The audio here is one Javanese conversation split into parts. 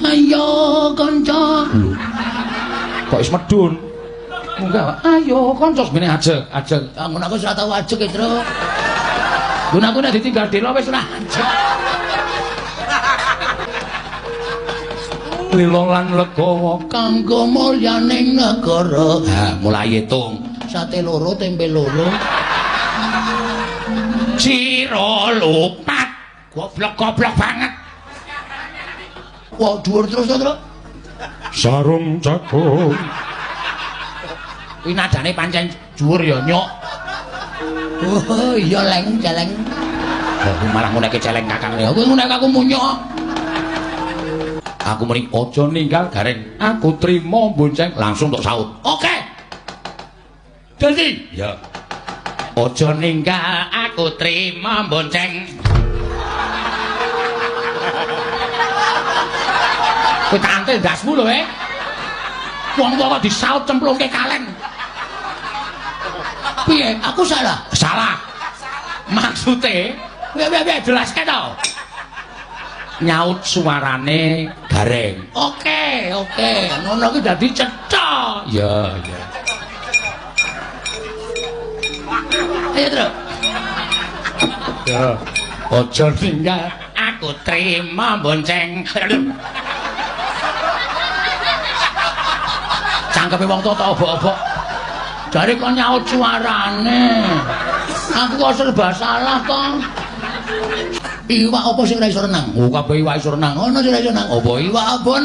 Ayo kanca. Lho. Kok wis medun? Munggah. Ayo kanca semene ajeg, ajeg. Ah ngono aku wis ora tau ajeg, Tru. Ngono aku nek ditinggal dela wis ora ajeg. Lila lan legawa kanggo mulyaning negara. Ha, mulai hitung. Sate loro, tempe loro. Ciro lupat. Goblok-goblok banget. Wah, dhuwur terus to, Tru. Sarung jagung. Kuwi nadane pancen dhuwur ya, Nyuk. Oh, iya leng, celeng. Lah malah nguneke celeng kakang. Kowe nguneke aku munyuk. Aku muni aja ninggal Gareng. Aku trimo bonceng langsung tok saut. Oke. Dadi ya. Aja ninggal aku trimo bonceng. Kowe tak antel ndasmu lho, eh. Wong tuwa kok disaut cemplungke kaleng. Piye? Aku salah. Salah. Maksude, piye jelaske to. Nyaut suarane Gareng. Oke, oke. Ngono ki dadi cetha. Ya, ya. Ayo, Tru. Ya. Aja ninggal aku trima bonceng. Cangkepe wong tuwa tak obok-obok. Jare kok nyaut suarane. Aku kok serba salah to. Iwak apa sing ora iso renang? Oh, kabeh iwak iso renang. Ono sing ora iso renang. Apa iwak abon?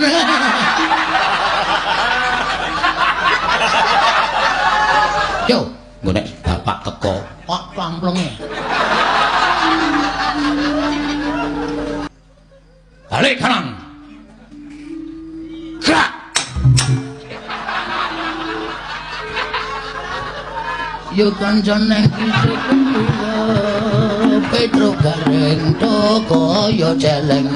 Yo, engko nek bapak teko, kok pamplenge. Balik kanan. Gerak. Yo kancane isih Petro Gareng to kaya celeng.